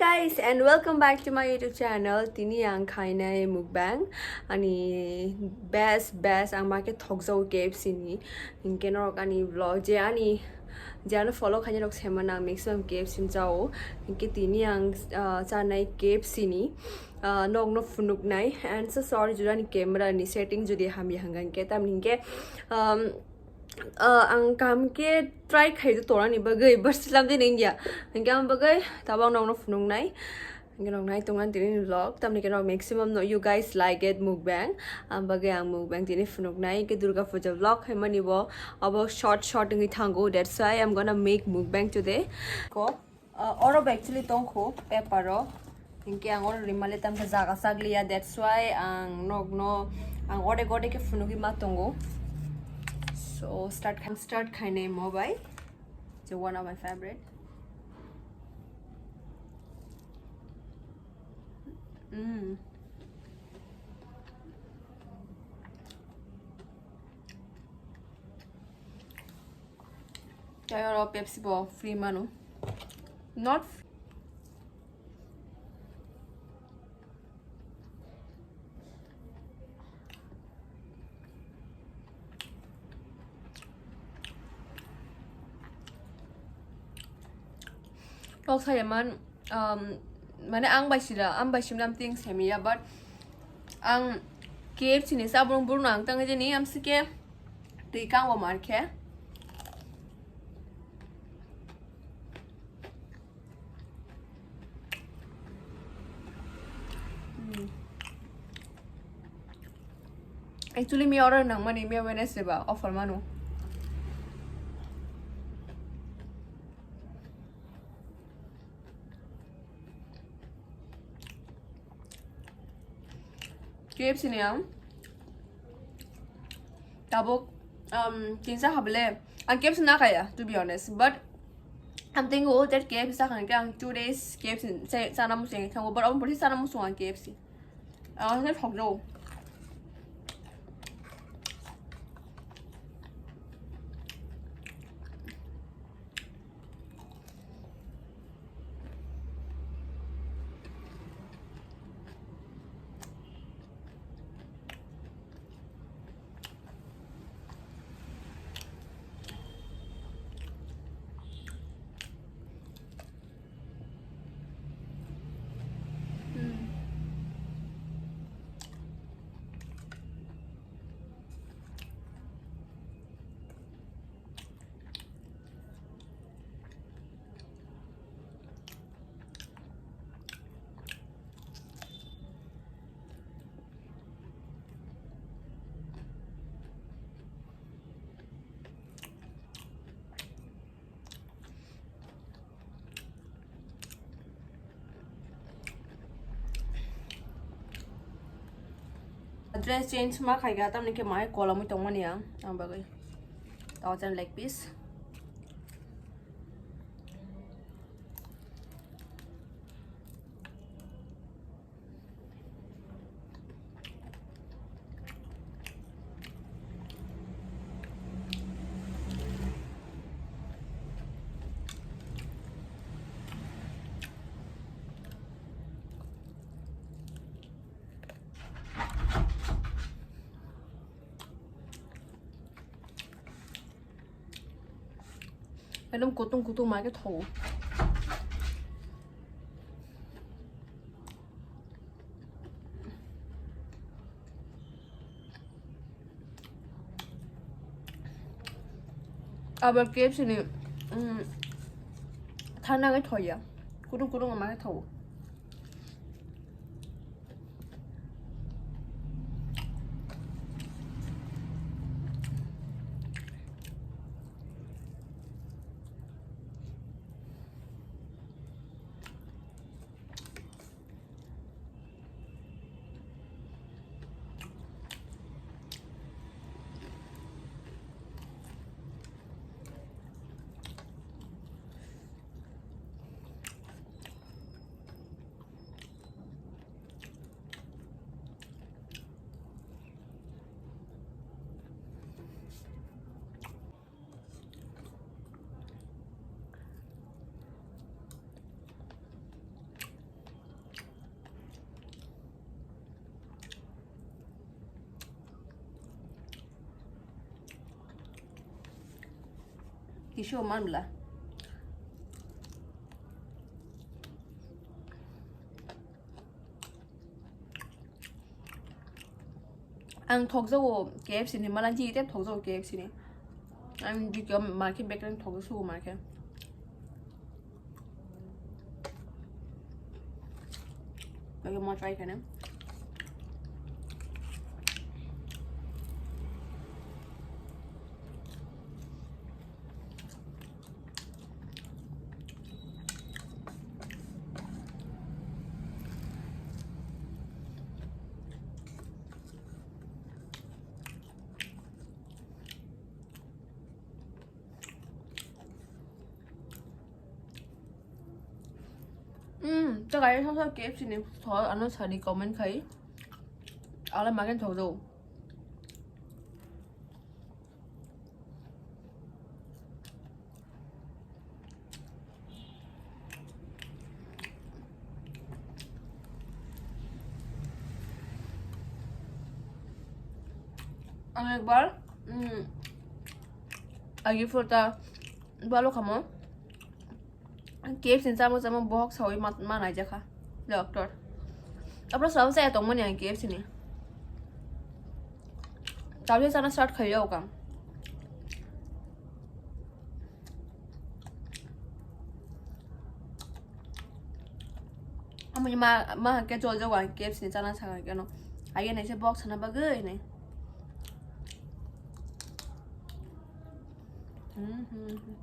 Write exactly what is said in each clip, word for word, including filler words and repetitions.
Guys, and welcome back to my YouTube channel. Tini ang khainai mukbang, ani best best ang make thokjao K F C ni. Hinkhe norok ani vlog je ani je ano follow khainai rok semana ang maximum K F C ni jao. Hinkhe tini ang, ah, chanai K F C ni, ah, nokno phunuknai. And so sorry, jora ni camera ni setting jodi hamya hangkhe tamni hinkhe, um, ah, ang kaham khe try khai do torani bagwi, but slam din India. Hinkhe ang bagwi tabang nokno phunuknai. Hinkhe nok nai tongna tini vlog, tamni khe nok maximum no you guys like it mukbang. Ang bagwi ang mukbang tini phunuknai, hinkhe Durga Puja vlog hai mani bo abo short short wngwi thango, that's why I'm gonna make mukbang today. Ko, uh, oro actually tongkho paper o, hinkhe ang oro rimale tamkhe jaga chakliya, that's why ang nokno ang odek odek khe phunugwi ma tongo. So start kha-, start khainai mo bai, je one of my favorite. Mm. Tei oro Pepsi bo free mano. Not free. Nok saya man, um, mane ang bai sira, ang bai simna ting semiya, but ang K F C ni sabung burno ang tang jeni, am sike twi kang bo mar khe. Hmm. Actually, mi order nang mani, mi Wednesday ba offer mano. K F C ni ang tabuk, um, kinsa habele. Ang K F C na kaya, to be honest. But I'm thinking, oh, that K F C sakha hingke ang two days K F C sa-, sana muchung thango. But ang pori sana muchung ang K F C. Ang sa thok jo. Dress change ma khaika, tamni khe mai kolamwi tongmani ang, ang bagwi. Thousand leg piece. Ekdom kutung kutung ma khe thogo. Abo K F C ni, mm, thana khe thoya. Kutung kutung ma khe thogo. Sio man bla. Ang thokjago K F C ni, mala ji tep thokjago K F C ni. Ang dikyo market bakery thokjago sugo market. Lagi mo try kene. Hmm, ta gari sa sa K F C ni thok ano sani comment khai. Ala magen thok do. Ang ekbar, mm, agi photo balo khamo. K F C ni chamung chamung bohok sawi ma, ma naijakha doctor. Abro sawi chaya tongmani ang K F C ni. Tabuk chana start khaiyao kang. Amoni ma, ma hake jol jago ang K F C ni chana saka keno. Aye naise box sana bagwi ne. Hmm, hmm, hmm.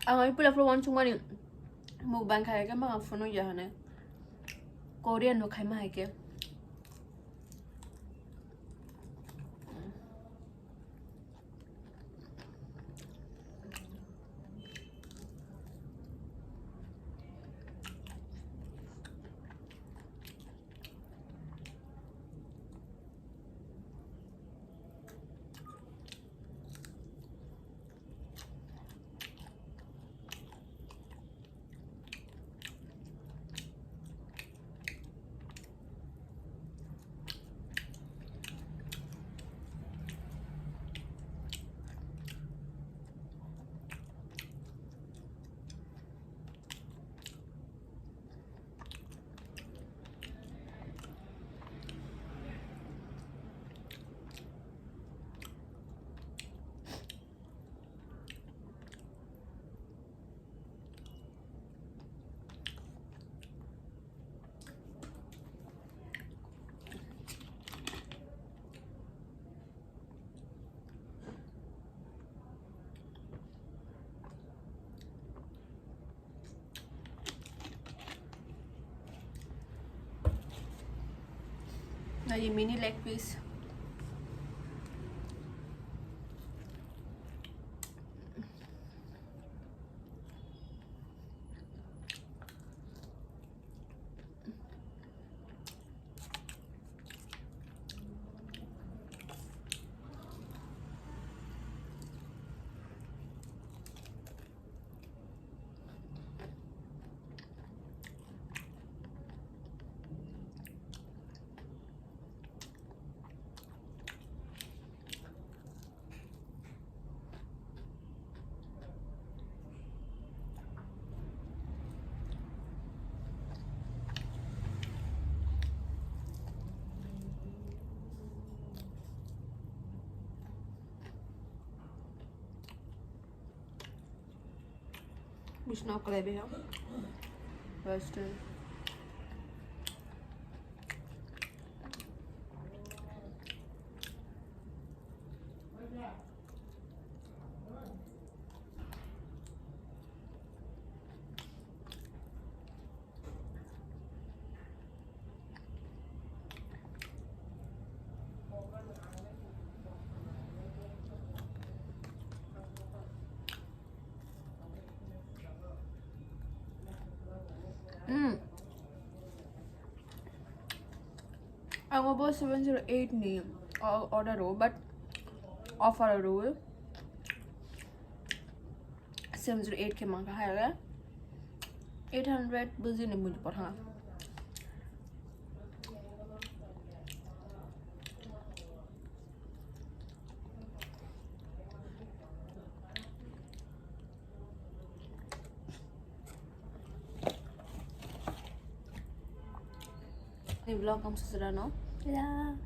Ang ai pula pula wansukmani mukbang khai khe ma phone ya hane. Korean no khai ma hai khe. Nai mini leg piece. Bisna kwlai bai ha. Western. Ang bo seven zero eight ni o-, order o, but offer o rw. Seven zero eight khe mankha hai, eight hundred bujini mui porha. Ni vlog ang susura no. Ya.